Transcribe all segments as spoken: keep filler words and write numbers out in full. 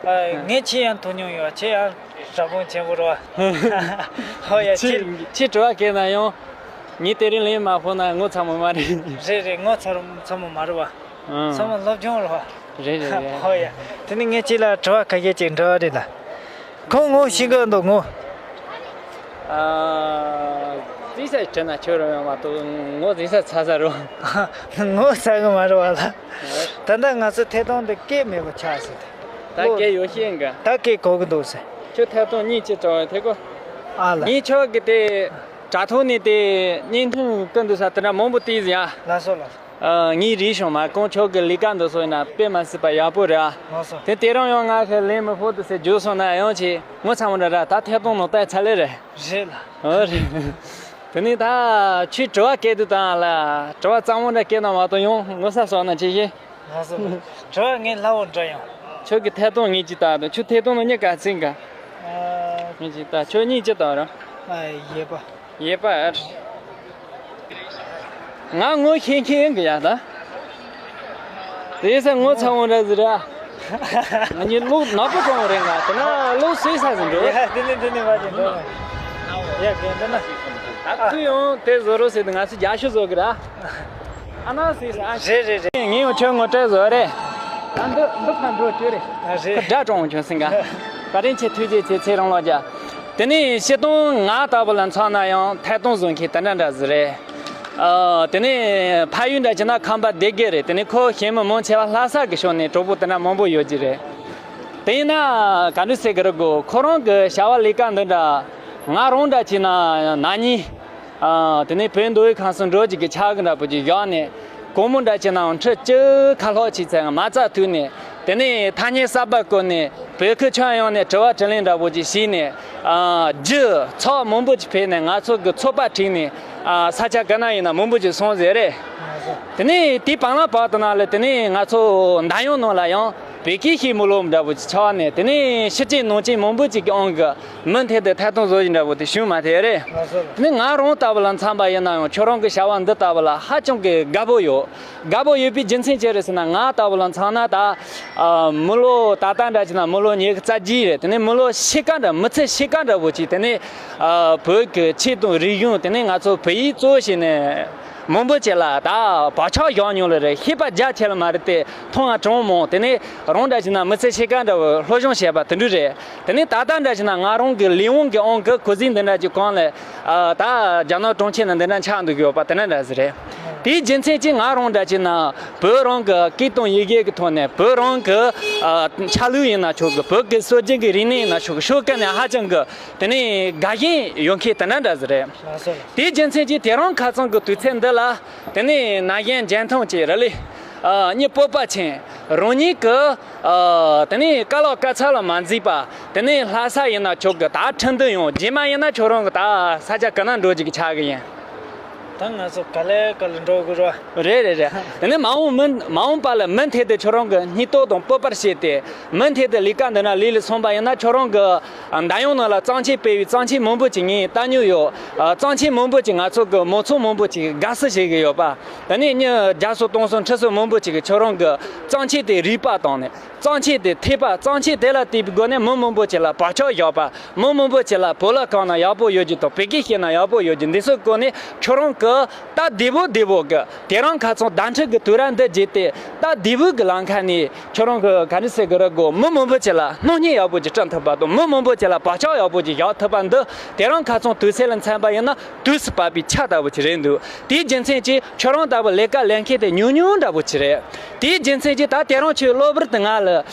ངས་ཁྱེད་ཡང་ཐུག་མྱོང་ཡོད། ཁྱེད་ཡང་རབ་དབང་ཆེན་པོ་རེད་བ། ཧོ་ཡ། ཁྱེད་ཁྱེད་ཁྱེད་དྲི་བ་བཀོད་ན་ཡང་། ངས་དེ་རིང་ལན་མ་ཕོག་ན་ངོ་ཚ་མོ་མ་རེད། རེད་རེད། ངོ་ཚ་ཚ་མོ་མ་རེད་བ། ཨང་། ཚང་མ་སློབ་སྦྱོང་རེད་བ། རེད་རེད་རེད། ཧོ་ཡ། དེ་ནི་ངས་ཁྱེད་ལ་དྲི་བ་ཁ་ཤས་ཅིག་འདྲི་བ་རེད་ལ། ཁོང་ངོ་ཤེས་ཀྱི་འདུག་ངོ་། ཨ། རྫིག་ས་དྲན་ན་ཁྱོད་རང་ཡང་མ་གཏོགས་ངོ་རྫིག་ས་ཚ་ས་རོ། ངོ་ཚ་གི་མ་རེད་བ་ལ། ད་ལྟ་ང་ཚོ་ཐད་གཏོང་འདི་སྐད་མེད་པ་ཆགས་ཟིན་ཏེ། ད་སྐད་ཡོད་ཤེས་འགའ། ད་སྐད་གོ་གི་འདུག་ཟེར། ཁྱོད་ཐད་གཏོང་གཉིས་ཅི་དྲང་བའི་ཐད་གོ། ཨ་ལ། ངས་ཁྱོད་ཀྱི་དེ་དྲ་ཐོག་ནས་དེ་བརྙན་ཐུང་བསྐུར་འདུག་ས་དེ་འདྲ་མང་པོ་བལྟས་ཟིན་ཡ། ལགས་སོ་ལགས་སོ། ངའི་རིག་གཞུང་མ་གང་ཁྱོད་ཀྱི་ལས་ཀ་འདི་ཚོ་ཡིན་ན་དཔེ་མ་སྲིད་པ་ཡག་པོ་རེད་ཨ། ལགས་སོ། དེ་དེ་རིང་ཡང་ང་གི་ལན་མི་ཕོག་འདུག་ཟེར་བརྗོད་སོང་ན་ཡང་ཆེ་ངོ་ཚ་མོ་འདྲ་ར། ད་ཐད་གཏོང་ནང་བལྟས་ཚར་ལེ་རེད། རེད་ལ། ཨོ་རེད། དེ་ནས་ད་ཁྱོད་དྲི་བ་བཀོད་དུས་དང་ལ་དྲི་བ་གཙང་མོ་འདྲ་བཀོད་ན་མ་གཏོགས་ཡང་ངོ་ཚ་སོང་ན་ཅི་ཞིག་ལགས་སོ། དྲི་བ་ངས་སླ་བོ་འདྲ་ཡང་། ཁྱོད་ཀྱི་ཐད་གཏོང་ངས་ཅི་ལྟ་དང་ཁྱོད་ཐད་གཏོང་ནང་གཉིས་ཀ་རྩིས་འགའ། ངས་ཅི་ལྟ་ཁྱོད་གཉིས་ཅི་ལྟ་ར། ཡས་པ། ཡས་པ། ང་ངོ་ཤེས་མཁན་ཡིན་གི་ཡ་ད། དེ་ས་ངོ་ཚ་བོ་འདྲ་ཟིག་ར། ང་གཉིས་ལོ་ནག་པོ་གང་རེད་ང་དེ་ན་ལོ་སུས་ས་ཟིན་འགྲོ། ཡ་དེ་ནི་དེ་ནི་བ་ཅན་འགྲོ། ཡ་གན་འདི་ན། ད་ཁུ་ཡང་དེ་བཟོ་རོགས་ཟེར་དུས་ང་ཚོ་རྒྱ་ཤུ་བཟོ་གི་ར། ཨ་ན་སུས་ས་ཨ། རེད་རེད་རེད། ངས་ཡང་ཁྱོད་ངོ་སྤྲད་བཟོ་རེད། ད་འདི་འདི་ཕར་འགྲོ་ཁྱོད་རེད། ཨ་རེད། དགྲ་གྲོང་ཁྱོད་སེང་ག་བཀའ་དྲིན་ཆེ། ཐུགས་རྗེ་ཆེ། ཚེ་རིང་ལོ་རྒྱ། དེ་ནས་སྤྱིར་བཏང་ང་ལྟ་བུ་ལ་མཚོན་ན་ཡང་ཐད་གཏོང་བཟོ་མཁན་དེ་འདྲ་འདྲ་ཟིག་རེད། ཨ། དེ་ནས་ཕ་ཡུལ་འདྲ་བྱས་ན་ཁམས་པ་སྡེ་དགེ་རེད། དེ་ནས་ཁོ་ཞེ་མི་མང་ཆེ་བ་ལྷ་ས་གི་ཕྱོགས་ནས་གྲོགས་པོ་དེ་འདྲ་མང་པོ་ཡོད་ཀྱི་རེད། དེ་ཡིན་ན་ག་འདྲ་ཟེར་གི་རེད་གོ། ཁོ་རང་གི་བྱ་བ་ལས་ཀ་འདི་འདྲ་ང་རང་འདྲ་བྱས་ན་ན་ནིང་། ཨ། དེ་ནས་བོད་མདོ་དབུས་ཁམས་གསུམ་འགྲོ་བཅུག་གི་ཆག་གི་འདྲ་པོ་ཅིག་བཞག་ནས། དགོང་མོ་འདྲ་བྱས་ནའང་ཁྲི་བཅུ་ཁ་ལྷག་ཅིག་ཚད་མ་རྩ་མཐུད་ནས། དེ་ནས་ཐ་སྙད་གསར་པ་བཀོལ་ནས་བོད་ཁུལ་ཁྱོན་ཡོངས་ནས་དྲི་བ་དྲིས་ལན་འདྲ་པོ་ཅིག་བྱས་ནས། ཨ། རྒྱུ་ཚོགས་མང་པོ་ཅིག་ཕེབས་ནས་ང་ཚོ་གི་ཚོགས་པ་བསྒྲིགས་ནས། ཨ། ས་ཆ་ག་ན་ཡིན་ན་མང་པོ་ཅིག་སོང་ཟེར་རེད། དེ་ནས་དེའི་བར་ལ་བར་དུ་ན་ལ་དེ་ནས་ང་ཚོ་འདམ་གཡོག་ནང་ལ་ཡང་བོད་སྐད་ཤེས་མི་ལོབས་འདྲ་པོ་ཅིག་ཆགས་ནས། དེ་ནས་ཕྱི་རྐྱེན་ནང་རྐྱེན་མང་པོ་ཅིག་གི་དབང་གིས། མུ་མཐུད་དུ་ཐད་གཏོང་བཟོ་བཞིན་འདྲ་པོ་དེ་བྱུང་མ་ཐེ་རེད། ལགས་སོ། དེ་ནི་ང་རང་ལྟ་བུ་ལ་མཚོན་པ་ཡིན་ན་ཡང་ཁྱོད་རང་གི་བྱ་བ་འདི་ལྟ་བུ་ལ་ཧ་ཅང་གི་དགའ་པོ་ཡོད། དགའ་པོ་ཡོད་པའི་རྒྱུ་མཚན་ཅི་རེད་ཟེར་ན། ང་ལྟ་བུ་ལ་མཚོན་ན་ད། ཨ། མི་ལོ་ད་ལྟ་འདྲ་བྱས་ན་མི་ལོ་ཉི་ཤུ་རྩ་བརྒྱད་རེད། དེ་ནི་མི་ལོ་ཕྱེད་ཀ་འདྲ། མི་ཚེ་ཕྱེད་ཀ་འདྲ་པོ་ཅིག་དེ་ནི། ཨ། བོད་ཀྱི་ཆོས་དང་རིག་གཞུང་། དེ་ནི་ང་ཚོ་བོད་ཡིག་གཙོ་བྱས་ནས། མང་པོ་ཅིག་ལ་ད་བག་ཆགས་བཞག་མྱོང་ལེ་རེད། ཤེས་པ་རྒྱ་ཆེ་ལ་མ་རེད་དེ། མཐོང་བ་གྲངས་མང་། དེ་ནས་རང་འདྲ་བྱས་ན་མི་ཚེ་ཕྱེད་ཀ་འདྲ་བོ་སློབ་སྦྱོང་བྱས་པ་དེ་འདྲ་རེད། དེ་ནས་ད་ལྟ་འདྲ་བྱས་ན་ང་རང་གི་ལས་དབང་གི་དབང་གིས་གུས་བརྩི་འདི་འདྲ་ཅིག་གང་ལས། ཨ། ད་རྒྱ་ནག་གྲོང་ཁྱེར་ན་འདི་འདྲ་ཆགས་འདུག་ཡོད་པ་དེ་འདྲ་འདྲ་ཟིག་རེད། དེའི་རྒྱུ་མཚན་གྱིས་ང་རང་འདྲ་བྱས་ན་བོད་རང་གི་སྐད་དང་ཡི་གེ་གི་ཐོག་ནས། བོད་རང་གི། ཨ། ཆ་ལུགས་ཡིན་ན་ཆོག་གི། བོད་ཀྱི་སྲོལ་རྒྱུན་གྱི་རིག་གནས་ཡིན་ན་ཆོག་གི། ཕྱོགས་ག་ནས་ཧ་ཅང་གི་དེ་ནས་དགའ་ཞེན་ཡོད་མཁན་དེ་འདྲ་འདྲ་ཟིག་རེད། ལགས་སོ། དེའི་རྒྱུ་མཚན་གྱིས་དེ་རིང་ཁ་སང་གི་དུས་ཚོད་འདི་ལ། དེ་ནས་ན་གཞོན་འཇོན་ཐང་ཅན། རེད་ལེ། ཨ། མྱི་སྤོབས་པ་ཅན། རང་ཉིད་ཀྱི། ཨ། དེ་ནས་དཀའ་ལས་དཀའ་ཚེགས་ལ་མ་འཛེམས་པ། དེ་ནས་ལྷ་ས་ཡིན་ན་ཆོག་གི། ད་ཁྲིན་ཏུའུ་ཡོང་། རྗེས་མ་ཡིན་ན་ཁྱོད་རང་གི་ད་ས་ཆ་ག་ན་འགྲོ་རྒྱུ་གི་ཆགས་གི་ཡིན། ད་ང་ཚོ་ག་ལེ་ག་ལེ་འགྲོ་དགོས་ར། རེད་རེད་རེད། དེ་ནས་མ་འོངས་མི། མ་འོངས་པ་ལ་མུ་མཐུད་དུ་ཁྱོད་རང་གི་སྙིང་སྟོབས་དང་སྤོབས་པར་བྱས་ཏེ། མུ་མཐུད་དུ་ལས་ཀ་འདི་ན་ལས་ལ་སོང་པ་ཡིན་ན། ཁྱོད་རང་གི་འདམ་གཡོག་ནང་ལ་གཙང་ཆེ་སྤེལ་བའི་གཙང་ཆེ་མང་པོ་ཅིག་ངས་ལྟ་མྱོང་ཡོད། ཨ། གཙང་ཆེ་མང་པོ་ཅིག་ང་ཚོ་གི་མང་ཚོགས་མང་པོ་ཅིག་དགའ་བསུ་བྱེད་གི་ཡོད་པ། དེ་ནས་མྱི་བརྒྱ་སོ་སྟོང་སོ་ཁྲི་སོ་མང་པོ་ཅིག་གིས་ཁྱོད་རང་གི་གཙང་ཆེ་དེ་རིག་པ་བཏང་ནས། གཙང་ཆེ་དེ་ཐོས་པ། གཙང་ཆེ་དེ་ལ་བལྟས་པའི་སྒོ་ནས་མི་མང་པོ་ཅིག་ལ་བག་ཆགས་བཞག་པ། མི་མང་པོ་ཅིག་ལ་བོད་ལྭ་གང་ན་ཡག་པོ་ཡོད་རྒྱུ་དང་། བོད་སྐད་ཤེས་ན་ཡག་པོ་ཡོད་རྒྱུ། འདི་ཚོའི་སྐོར་ནས་ཁྱོད་རང་གིས་ད་བདེ་པོ་བདེ་པོ་གི། དེ་རིང་ཁ་སང་བརྡ་འཕྲིན་གྱི་དུས་རབས་འདི་བརྒྱུད་དེ། ད་བདེ་པོ་གི་ལམ་ཁ་ནས་ཁྱོད་རང་གིས་ག་འདྲ་ཟེར་གི་རེད་གོ། མི་མང་པོ་ཅིག་ལ་སྣང་བརྙན་ཡག་པོ་ཅིག་བསྐྲུན་ཐུབ་པ་དང་། མི་མང་པོ་ཅིག་ལ་བག་ཆགས་ཡག་པོ་ཅིག་བཞག་ཐུབ་པ་འདི། དེ་རིང་ཁ་སང་དུས་ཚོད་ལ་མཚོན་པ་ཡིན་ན་དུས་སུ་བབས་པའི་ཆར་ལྟ་བུ་ཅིག་རེད་འདུག་དེའི་རྒྱུ་མཚན་གྱིས་ཁྱོད་རང་ལྟ་བུ་ལས་ཀ་ལས་མཁན་དེ་ཉུང་ཉུང་འདྲ་པོ་ཅིག་རེད། དེའི་རྒྱུ་མཚན་གྱིས་ད་དེ་རིང་ཁྱོད་གློ་བུར་དུ་ང་ལ་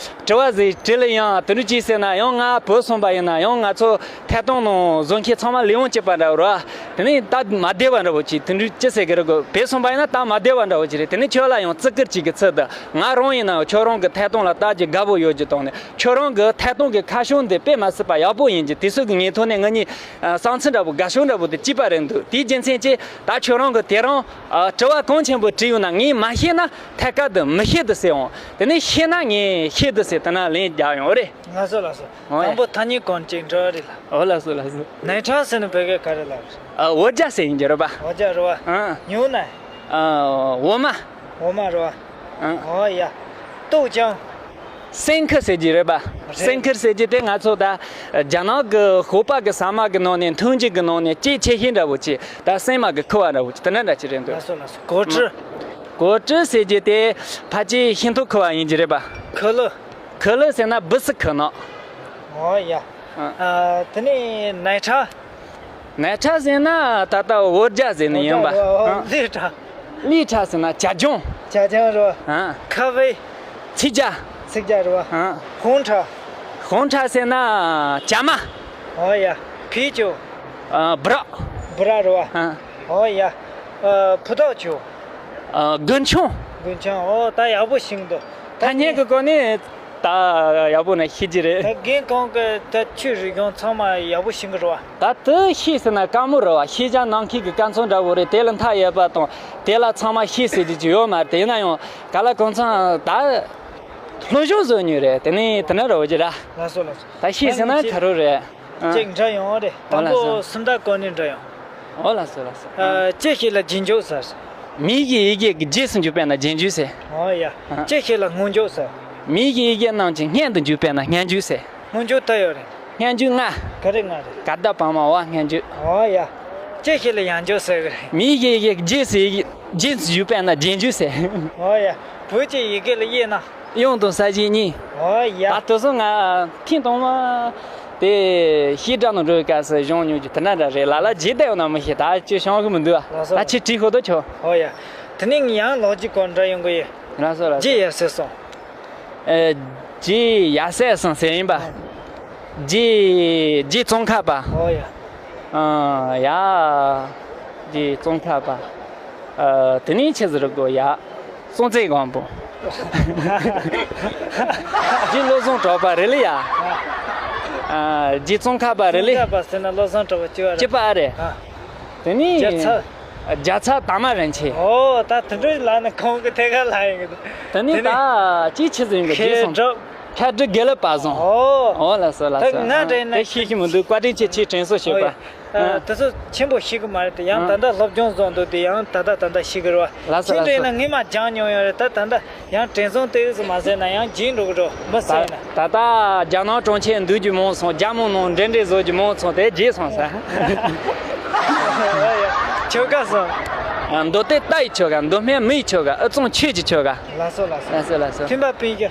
དྲི་བ་ཟིག་དྲིས་ལ་ཡང་དེ་འདྲ་ཅིག་ཟེར་ན་ཡང་། ང་བོད་སོང་པ་ཡིན་ན་ཡང་ང་ཚོ་ཐད་གཏོང་ནང་བཟོ་མཁན་ཚང་མ་ལས་དབང་གཅིག་པ་འདྲ་བོ་རེད། དེ་ནས་ད་མ་བདེ་བ་འདྲ་བོ་ཅིག་དེ་འདྲ་ཅི་ཟེར་གི་རེད་གོ། བོད་སོང་པ་ཡིན་ན་ད་མ་བདེ་བ་འདྲ་བོ་ཅིག་རེད། དེ་ནས་ཁྱོད་ལ་ཡང་བརྩི་བཀུར་ཅིག་གི་ཚུལ་དུ། ང་རང་ཡིན་ན་ཡང་ཁྱོད་རང་གི་ཐད་གཏོང་ལ་ལྟ་རྒྱུ་དགའ་པོ་ཡོད་རྒྱུ་དང་ནས། ཁྱོད་རང་གི་ཐད་གཏོང་གི་ཁ་བྱང་འདི་དཔེ་མ་སྲིད་པ་ཡག་པོ་ཡིན་རྒྱུ། དེ་ཚོ་གི་ངའི་ཐོག་ནས་ང་གཉིས་བསམ་ཚུལ་འདྲ་པོ་དགའ་ཕྱོགས་འདྲ་པོ་དེ་གཅིག་པ་རེད་འདུག་དེའི་རྒྱུ་མཚན་གྱིས་ད་ཁྱོད་རང་གི་དེ་རིང་དྲི་བ་གང་ཆེན་པོ་དྲིས་ཡོང་ན། ངས་མ་ཤེས་ན་ཐད་ཀར་དུ་མི་ཤེས་དུ་ཟེར་འོང་། དེ་ནས་ཤེས་ན་ངས་ཤེས་དུ་ཟེར། དེ་ན་ལན་རྒྱག་ཡོང་རེད། ལགས་སོ་ལགས་སོ། ཨོ་ཡ། དང་པོ་ཐ་སྙད་གང་ཅིག་འདྲི་བ་རེད་ལ། ཨོ་ལགས་སོ་ལགས་སོ། ནན་ཁྲང་ཟེར་ནི་བོད་སྐད་ག་རེ་ལབ་རེད། ཨ། འོ་ཇ་ཟེར་ཡིན་གྱི་རེད་པ། འོ་ཇ་རེད་བ། ཨང་། ཉུང་ན། ཨ། འོ་མ། འོ་མ་རེད་བ། ཨང་། ཨོ་ཡ། ཏོག་ཅང་། སེང་ཁུ་ཟེར་གྱི་རེད་པ། རེད། སེང་ཁུ་ཟེར་གྱི་དེ་ང་ཚོ་ད་རྒྱ་ནག་གི་ཤོ་པ་གི་ཟ་མ་གི་ནང་ནས་འཐུང་རྒྱུ་གི་ནང་ནས་གཅིག་ཆེ་ཤོས་འདྲ་བོ་ཅིག་ད་སྲན་མ་གི་ཁུ་བ་འདྲ་བོ་ཅིག་དེ་འདྲ་འདྲ་ཅིག་རེད་འདུག་ལགས་སོ་ལགས་སོ། གོ་ཀྲི། གོ་ཀྲི་ཟེར་གྱི་དེ་ཕལ་ཆེར་ཤིང་ཏོག་ཁུ་བ་ཡིན་གྱི་རེད་པ། ཁུ་ལུ། ཁུ་ལུ་ཟེར་ན་སྦུ་སི་ཁུ་ནག་ཨོ་ཡ། ཨ། ཨ། དེ་ནས་ནས་ཁྲ། ནས་ཁྲ་ཟེར་ན་ད་ལྟ་འོ་བརྒྱ་ཟེར་ནི་ཡིན་པ། འོ་བརྒྱ། ཨ། ལི་ཁྲ། ལི་ཁྲ་ཟེར་ན་བྱ་ལྗང་། བྱ་ལྗང་རེད་བ། ཨ། ཁ་བའི། ཚིག་བརྒྱ། ཚིག་བརྒྱ་རེད་བ། ཨ། ཧོང་ཁྲ། ཧོང་ཁྲ་ཟེར་ན་བྱ་མ། ཨོ་ཡ། བི་ཅུ། ཨ། སྦི་རག་སྦི་རག་རེད་བ། ཨ། ཨོ་ཡ། ཨ། ཕུ་ཐག་ཆོད། ཨ། རྒུན་ཆང་། རྒུན་ཆང་། ཨོ་ད་ཡག་པོ་ཤེས་འདུག་ཐ་སྙད་ཀྱི་སྒོ་ནས། ད་ཡག་པོ་ནས་ཤེས་ཀྱི་རེད། ད་རྒན་གོང་གི་ད་ཆོས་རིག་གཞུང་ཚང་མ་ཡག་པོ་ཤེས་ཀྱི་རེད་བ། ད་དེ་ཤེས་ཟེར་ན་དཀའ་མོ་རེད་བ། ཤེས་བྱ་ནམ་མཁའི་གི་སྐར་ཚོགས་འདྲ་བོ་རེད། དེ་ལ་མཐའ་ཡས་པ་དང་དེ་ལ་ཚང་མ་ཤེས་ཟེར་རྒྱུ་ཅིག་ཡོད་མ་རེད། དེ་ཡིན་ན་ཡང་ག་ལ་གང་འཚམ་ད་སློབ་སྦྱོང་བཟོ་མྱོང་རེད། དེ་ནས་དེ་ནས་རེད་བ་ཅི་ར། ལགས་སོ་ལགས་སོ། ད་ཤེས་ཟེར་ན་ག་རེ་རེད། ཨ། ཅིག་འདྲ་ཡོང་རེད། ཨོ་ལགས་སོ། དང་པོ་སུམ་རྟགས་སྐོར་ནས་འདྲ་ཡོང་། ཨོ་ལགས་སོ་ལགས་སོ། ཨ། ཅེ་ཤེས་ལ་རྗེས་འཇུག་ཟེར། མིང་གཞི་ཡི་གེ་གི་རྗེས་སུ་འཇུག་པས་ན་རྗེས་འཇུག་ཟེར། ཨོ་ཡ། ཨ། ཅེ་ཤེས་ལ་སྔོན་འཇུག་ཟེར། མིང་གཞི་ཡི་གེ་རྣམས་ཀྱི་སྔོན་དུ་འཇུག་པས་ན་སྔོན་འཇུག་ཟེར། སྔོན་འཇུག་ད་ཡོད་རེད། སྔོན་འཇུག་ལྔ། ག་རེ་ལྔ་རེད། ག་ད་བ་མ་བ་སྔོན་འཇུག་ཨོ་ཡ། ཅེ་ཤེས་ལ་ཡང་འཇུག་ཟེར་གི་རེད། མིང་གཞི་ཡི་གེ་རྗེས་སུ་ཡི་གེ་རྗེས་སུ་འཇུག་པས་ན་རྗེས་འཇུག་ཟེར། ཨོ་ཡ། བོད་ཀྱི་ཡི་གེ་ལ་དབྱེ་ན། དབྱངས་དང་གསལ་བྱེད་གཉིས། ཨོ་ཡ། ད་དེ་ཚོ་ང་ཐེངས་དང་མ་དེ་བཤད་གྲྭ་ནང་འགྲོ་བའི་སྐབས་སུ་སྦྱོང་མྱོང་རྒྱུ་དེ་འདྲ་འདྲ་རེད། ལ་ལ་བརྗེད་བསྡད་ཡོད་ན་མི་ཤེས། ད་ཅི་བྱུང་གི་མི་འདུག་ཨ། ལགས་སོ། ད་ཁྱེད་བྲིས་ཤོག་དོ་ཆོག་ཨོ་ཡ། དེ་ནས་ཡང་ལོ་རྒྱུས་སྐོར་འདྲ་ཡོང་གི་ཡོད། ལགས་སོ་ལགས་སོ། རྗེ་ཡབ་སྲས་གསུམ། ཨེ། རྗེ་ཡབ་སྲས་གསུམ་ཟེར་ཡིན་པ། རྗེ་རྗེ་ཙོང་ཁ་པ། ཨོ་ཡ། ཨ། ཡ། རྗེ་ཙོང་ཁ་པ། ཨ། དེ་ནས་ཆི་ཟེར་དགོས་ཡ། སྲོང་བཙན་སྒམ་པོ། རྗེ་བློ་བཟང་གྲགས་པ་རེད་ལེ་ཡ། ཨ། རྗེ་ཙོང་ཁ་པ་རེད་ལེ། ཙོང་ཁ་པ་ཟེར་ན་བློ་བཟང་གྲགས་པ་གཅིག་པ་རེད། གཅིག་པ་རེད། ཨ། དེ་ནས་རྒྱལ་ཚབ། རྒྱལ་ཚབ་དར་མ་རིན་ཆེན། ཨོ་ད་དེ་འདྲའི་ལ་ནི་ཁོང་གི་ཐད་ཀར་ལ་ཡིན་གི། དེ་ནས་ད་ཅིའི་ཆི་ཟིག་ཡིན་གི་རྗེས་སོང་། མཁས་གྲུབ། མཁས་གྲུབ་དགེ་ལེགས་དཔལ་བཟང་། ཨོ། ཨོ་ལགས་སོ་ལགས་སོ། ད་ང་དྲན་ན་དེ་ཤེས་ཤེས་མི་འདུག་བཀའ་དྲིན་ཆེ། ཁྱེད་དྲན་གསོ་ཞུས་པ། ཨ། དེ་ཚོ་ཆེན་པོ་ཤེས་གི་མ་རེད་དེ། ཡང་ད་ལྟ་སློབ་སྦྱོང་བཟོ་འདུག་དེ་ཡང་ད་ལྟ་ད་ལྟ་ཤེས་གི་རེད་བ། ལགས་སོ་ལགས་སོ། ཁྱེད་དྲན་ན་ངས་མ་སྦྱངས་མྱོང་ཡོད་རེད། ད་ད་ལྟ་ཡང་དྲན་སོང་། དེ་ཟིག་མ་ཟེར་ན་ཡང་བརྗེད་འགྲོ་གི་རེད་མི་ཟེར་ན། ད་ལྟ་རྒྱ་ནག་གྲོང་ཁྱེར་འདུག་རྒྱུ་མང་སོང་། རྒྱ་མི་ནང་འདྲེ་འདྲེ་བཟོ་རྒྱུ་མང་སོང་། དེ་བརྗེད་སོང་ཟེར། ཆོལ་ཁ་གསུམ། མདོ་སྟོད་རྟ་ཡི་ཆོལ་ཁ། མདོ་སྨད་མི་ཡི་ཆོལ་ཁ། དབུས་གཙང་ཆོས་ཀྱི་ཆོལ་ཁ། ལགས་སོ་ལགས་སོ། ལགས་སོ་ལགས་སོ། ཐེམ་པ་སྤུན་བཞི།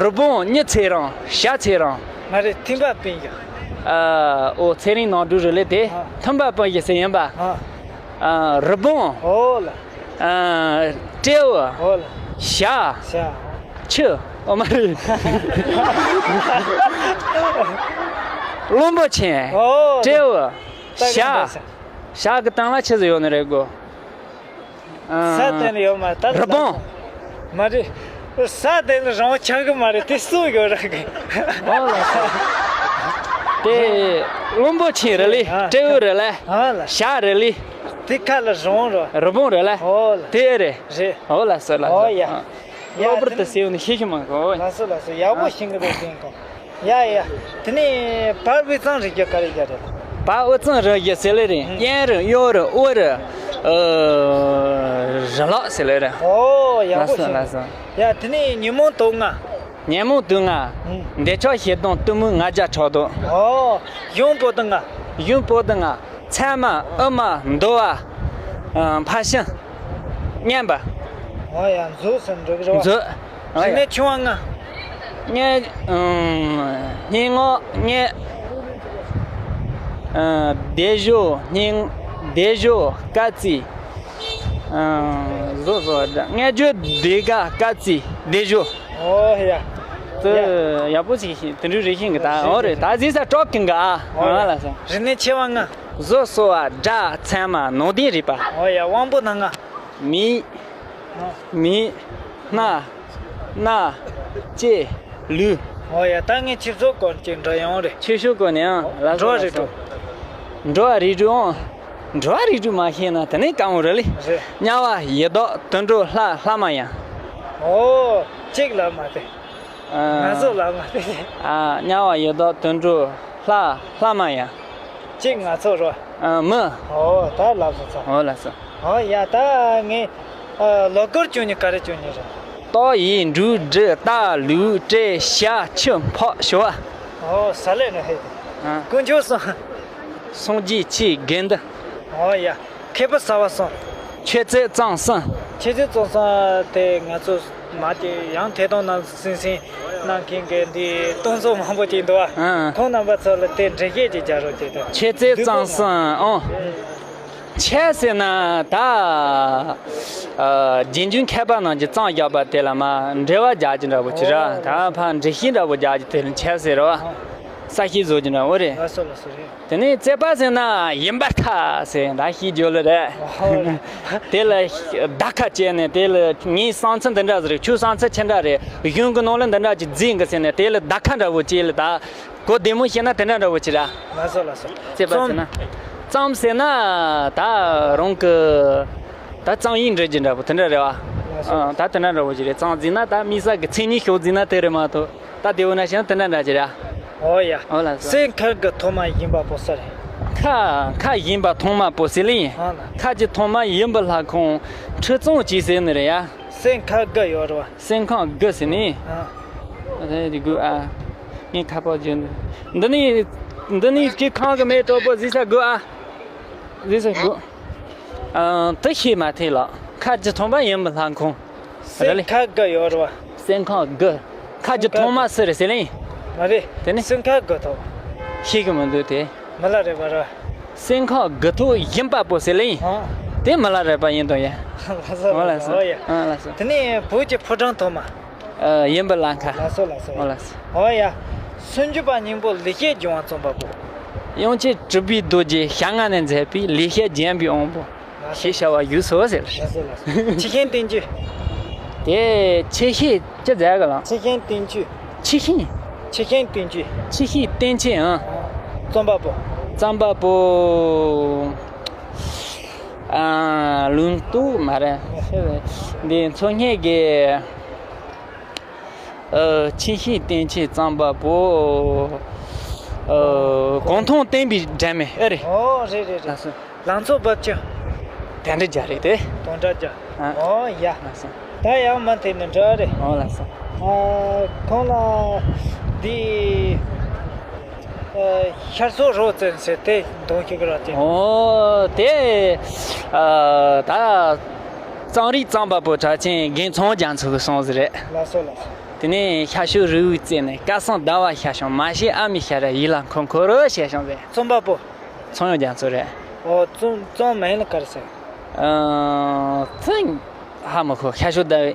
རི་བོང་མྱི་ཚེ་རིང་། བྱ་ཚེ་རིང་། མ་རེད། ཐེམ་པ་སྤུན་བཞི། ཨ། ཨོ་ཚེ་རིང་ནོར་བུ་རེད་ལེ་དེ། ཨ། ཐེམ་པ་སྤུན་བཞི་ཟེར་ཡིན་པ། ཨ། ཨ། རི་བོང་། ཨོ་ལ། ཨ། སྤྲེའུ། ཨོ་ལ། བྱ། བྱ། ཁྱི། ཨོ་མ་རེད། གླང་པོ་ཆེན། ཨོ། སྤྲེའུ། བྱ། བྱ་གི་སྟེང་ལ་ཆི་ཟིག་ཡོད་ནི་རེད་གོ། ཨ། ས་སྟེང་ལ་ཡོད་མ་རེད། ད་རི་བོང་། མ་རེད། ས་སྟེང་ལ་རི་བོང་ཆགས་གི་མ་རེད། དེ་སུ་ཡོད་ར་གི། ཨོ་ལགས་སོ། དེ་གླང་པོ་ཆེན་རེད་ལེ། ཨ། སྤྲེའུ་རེད་ལེ། ཨ་ལ། བྱ་རེད་ལེ། དེ་ཁ་ལ་རི་བོང་རེད། རི་བོང་རེད་ལེ། ཨོ་ལ། དེ་རེད། རེད། ཨོ་ལགས་སོ་ལགས་སོ། ཨོ་ཡ། ཨ། ཡ། གློ་བུར་དུ་ཟེར་ཡོང་ནི་ཤེས་ཤེས་མ་གོ། ལགས་སོ་ལགས་སོ། ཡག་པོ། ཨ། ཤེས་གི་འདུག་རྒན་གོང་། ཡ་ཡ། དེ་ནས་བར་དབུས་གཙང་རུ་རྒྱུད་ག་རེ་རྒྱུད་རེད། བར་དབུས་གཙང་རུ་རྒྱུད་ཟེར་ལེ་རེད། ཨུ། གཡས་རུ་གཡོན་རུ་དབུ་རུ། ཨ། རུ་ལག་ཟེར་ལེ་རེད། ཨོ་ཡག་པོ་ལགས་སོ་ཤེས། ལགས་སོ། ཡ། དེ་ནས་ཉོན་མོངས་དུག་ལྔ། ཉོན་མོངས་དུག་ལྔ། ཨུ། འདོད་ཆགས་ཞེ་སྡང་གཏི་མུག་ང་རྒྱལ་ཕྲག་དོག་ཨོ། གཞུང་པོ་ཏི་ལྔ། གཞུང་པོ་ཏི་ལྔ། མཚན་མ། དབུ་མ། འདུལ་བ། ཨ། ཕར་ཕྱིན། བསྙེན་པ། ཨོ་ཡ། མཛོད་ཟེར་འགྲོ་གི་རེད་བ། མཛོད། ཨོ་ཡ། རིག་གནས་ཆེ་བ་ལྔ། སྙན། ཨ། སྙན་ངག་སྙན། ཨ། སྡེབ་སྦྱོར། སྙན། སྡེབ་སྦྱོར། སྐར་རྩིས། ཨ། བཟོ་བཟོ་བ་འདྲ། སྔ་འགྱུར་ཟློས་གར། སྐར་རྩིས། སྡེབ་སྦྱོར། ཨོ་ཡ། དེ་ཡ། ཡག་པོ་ཞིག་ཤེས། དེ་འདྲའི་རིགས་ཤེས་གི་ད། ཨོ་རེད། ད་ཟེར་ས་སྐྲག་གི་འགའ། ཨོ་ཡ། ལགས་སོ། རིག་གནས་ཆེ་བ་ལྔ། བཟོ་གསོ་བ། སྒྲ། ཚད་མ། ནང་དོན་རིག་པ། ཨོ་ཡ། དབང་པོ་སྣ་ལྔ། མིག་ཨ། མིག་སྣ། སྣ། ལྕེ། ལུས། ཨོ་ཡ། ད་ངས་ཆོས་ཕྱོགས་སྐོར་ཅིག་འདྲི་ཡོང་རེད། ཆོས་ཕྱོགས་སྐོར་ནས་ཨང་། ལགས་སོ། འགྲོ་བ་རིགས་དྲུག་འགྲོ་བ་རིགས་དྲུག་ཨང་། འགྲོ་བ་རིགས་དྲུག་མ་ཤེས་ན་དེ་ནས་དཀའ་མོ་རེད་ལེ། རེད། དམྱལ་བ། ཡི་དྭགས། དུད་འགྲོ། ལྷ། ལྷ་མ་ཡིན། ཨོ། གཅིག་ལབ་མ་བསྡད། ཨ། ང་ཚོ་ལབ་མ་བསྡད། ཨ། དམྱལ་བ། ཡི་དྭགས། དུད་འགྲོ། ལྷ། ལྷ་མ་ཡིན། གཅིག་ང་ཚོ་རོ། ཨ། མི། ཨོ། ད་ལབ་སོང་ཚར། ཨོ་ལགས་སོ། ཨོ་ཡ། ད་ངས། ཨ། ལོ་སྐོར་བྱུང་ནི་ག་རེ་བྱུང་ནི་རེད། ཏོག་ཡིག་འབྲུག་སྒྲིག་རྟ་ལུག་སྤྲེལ་ཤ་ཁྱི་ཕག་ཞོ། ཨོ་ས་ལེ་ནི་ཧེ། ཨ། དཀོན་མཆོག་གསུམ། སངས་རྒྱས་ཆོས་དགེ་འདུན། ཨོ་ཡ། མཁས་པ་ཟབ་པ་གསུམ། མཆོད་རྫས་གཙང་གསུམ། མཆོད་རྫས་གཙང་གསུམ་དེ་ང་ཚོ་མ་དེ་ཡང་ཐད་གཏོང་ནང་སིང་སིང་གནང་མཁན་གྱི་འདི་གཏོང་ཚོགས་མང་པོ་ཅིག་འདུག་ཨ། ཨ། ཁོང་རྣམ་པ་ཚོ་ལ་དེ་འགྲེལ་བཤད་ཅིག་རྒྱག་རོགས་བྱེད་དང་། མཆོད་རྫས་གཙང་གསུམ་ཨོ། ཆ་ཟེར་ན་ད། ཨ། རྗེས་འཇུག་མཁས་པ་རྣམས་ཀྱིས་གཙང་བཞག་པ་དེ་ལ་མ་འགྲེལ་བ་རྒྱག་རྒྱུ་འདྲ་བོ་ཅིག་ར། ཨོ། ད་ཕར་འགྲེལ་བཤད་འདྲ་བོ་རྒྱག་རྒྱུ་དེ་ལ་ཆ་ཟེར་རོ། ཨོ། ས་བཤད་བཟོ་རྒྱུ་འདྲ་བོ་རེད། ལགས་སོ་ལགས་སོ་རེད། དེ་ནས་རྩོད་པ་ཟེར་ན་ཡིན་པར་ཐལ་ཟེར་ད་ཤེས་རྒྱུ་ལ་རེད། ཨོ། དེ་ལ་བརྡ་ཁ་བཅད་ནས་དེ་ལ་ངའི་བསམ་ཚུལ་འདི་འདྲ་ཟིག་རེད། ཁྱོའི་བསམ་ཚུལ་ཅི་འདྲ་རེད། གཞུང་གི་ནང་ལ་འདི་འདྲ་ཅིག་བརྩི་གི་ཟེར་ནས་དེ་ལ་བརྡ་ཁ་འདྲ་བོ་བཅད་ལ་ད། གོ་བདེ་མོ་བཤད་ན་དེ་འདྲ་འདྲ་བོ་ཅིག་ར། ལགས་སོ་ལགས་སོ། རྩོད་པ་ཟེར་ན། རྩོམ་ཟེར་ན། ད་རང་གི། ད་རྩོམ་ཡིག་འབྲི་རྒྱུ་འདྲ་བོ་དེ་འདྲ་རེད་བ། ལགས་སོ། ཨ། ད་དེ་འདྲ་འདྲ་བོ་ཅིག་རེད། རྩོམ་བརྩིས་ན་ད་དམིགས་བསལ་གྱི་མཚན་ཉིད་ཤོག་བརྩིས་ན་དེ་རེད་མ་གཏོགས། ད་བདེ་བོ་ན་བཤད་ན་དེ་འདྲ་འདྲ་ཅིག་རེད། ཨོ་ཡ། ཨོ་ལགས་སོ། སེམས་ཁ་དགའ་ཐོག་མ་ཡིན་པ་པོ་ས་རེད། ཁ་ཁ་ཡིན་པ་ཐོག་མ་པོ་ཟེར་ལེ་ཡིན། ཨ་ལ། ཁ་གྱི་ཐོག་མ་ཡིན་པ་ལྷ་ཁང་ཁྲི་གཙང་གཅིག་ཟེར་ནི་རེད་ཡ། སེམས་ཁ་དགའ་ཡོད་རེད་བ། སེམས་ཁ་དགའ་ཟེར་ནི། ཨ། ཨ། དེ་དགོས་ཨ། ངས་ཁ་པར་བརྗོད་འདི། འདི་ནི། འདི་ནི་ཁྱེད་ཁང་གི་མེ་གྲོགས་པོ་གཟིགས་ས་དགོས་ཨ། གཟིགས་ས་དགོས། ཨ། དེ་ཤེས་མ་ཐེ་ལ། ཁ་ཅི་ཐོན་པ་ཡིན་པ་ལྷ་ཁང་། རེད་ལེ། སེམས་ཁ་དགའ་ཡོད་རེད་བ། སེམས་ཁ་དགའ། ཁ་ཅི་ཐོན་མ་སུ་རེད་ཟེར་ལེ། མ་རེད། དེ་ནི། སེམས་ཁ་དགའ་ཐོག་ཤེས་གི་མི་འདུག་དེ། མི་ལ་རེད་པ་ར། སེམས་ཁ་དགའ་ཐོག་ཡིན་པ་པོ་ཟེར་ལེ། ཨ། དེ་མི་ལ་རེད་པ་ཡིན་དོ་ཡ། ལགས་སོ་ཨོ་ལགས་ལགས་སོ། སོ་ཨོ་ཡ། ཨ་ལགས་སོ། དེ་ནས་བོད་ཀྱི་ཕོ་བྲང་ཐོག་མ། ཨ། ཡིན་པ་ལ་ཁ། ལགས་སོ་ལགས་སོ། ཨོ་ལགས་སོ། ཨོ་ཡ། སུམ་ཅུ་པ་སྙིང་པོ་ལེགས་བཤད་ལྗོན་དབང་རྩོམ་པ་པོ། དབྱངས་ཅན་གྲུབ་པའི་རྡོ་རྗེ་ཞལ་སྔ་ནས་མཛད་པའི་ལེགས་བཤད་ལྗོན་པའི་དབང་པོ། ལགས་སོ། ཞེས་བྱ་བ་བཞུགས་སོ་ཟེར། ལགས་སོ་ལགས་སོ། ཆུ་ཤིང་བསྟན་བཅོས། དེ་ཆུ་ཤིང་ཅི་མཛད་གི་ལགས། ཆུ་ཤིང་བསྟན་བཅོས། ཆུ་ཤིང་། ཆུ་ཤིང་བསྟན་བཅོས། ཆུ་ཤིང་བསྟན་བཅོས་ཨང་། རྩོམ་པ་པོ། རྩོམ་པ་པོ། ཨ། ལུང་རྟོགས་མ་རེད། འདི་མཚོ་སྔོན་གྱི། ཨ། ཆུ་ཤིང་བསྟན་བཅོས་རྩོམ་པ་པོ། ཨ། གུང་ཐང་བསྟན་པའི་སྒྲོན་མེ་ཨེ་རེད། ཨོ་རེད་རེད་རེད། ལགས་སོ། ལང་ཚོ་རྦབ་ཆུ། དོན་འགྲིག་རྒྱ་རེད་དེ། དོན་འགྲིག་རྒྱ། ཨ། ཨོ་ཡ། ལགས་སོ། ད་ཡང་མ་དེ་ནི་འདྲ་རེད། ཨོ་ལགས་སོ། ཨ། ཁོང་ལ་འདི། ཨ། ཤར་ཕྱོགས་རི་བོ་རྩེ་ཟེར་དེ་གདོང་ཞིག་ར་ཅན། ཨོ་དེ། ཨ། ད། རྩོམ་རིག་རྩོམ་པ་པོ་གྲགས་ཅན་རྒན་ཚངས་དབྱངས་མཚོ་གི་གསུང་ཟིག་རེད། ལགས་སོ་ལགས་སོ། དེ་ནས་ཤར་ཕྱོགས་རི་བོའི་རྩེ་ནས་སྐལ་བཟང་ཟླ་བ་ཤར་བྱུང་། མ་ཤེས་ཨ་མའི་ཞལ་རས་ཡིད་ལ་འཁོར་འཁོར་རོ་བྱས་བྱུང་ཟེར། རྩོམ་པ་པོ། ཚངས་དབྱངས་རྒྱ་མཚོ་རེད། ཨོ་རྩོམ་རྩོམ་མིང་ལ་ག་རེ་ཟེར། ཨ། ཚིག་ཧ་མི་གོ། ཤར་ཕྱོགས་ཟླ་བའི་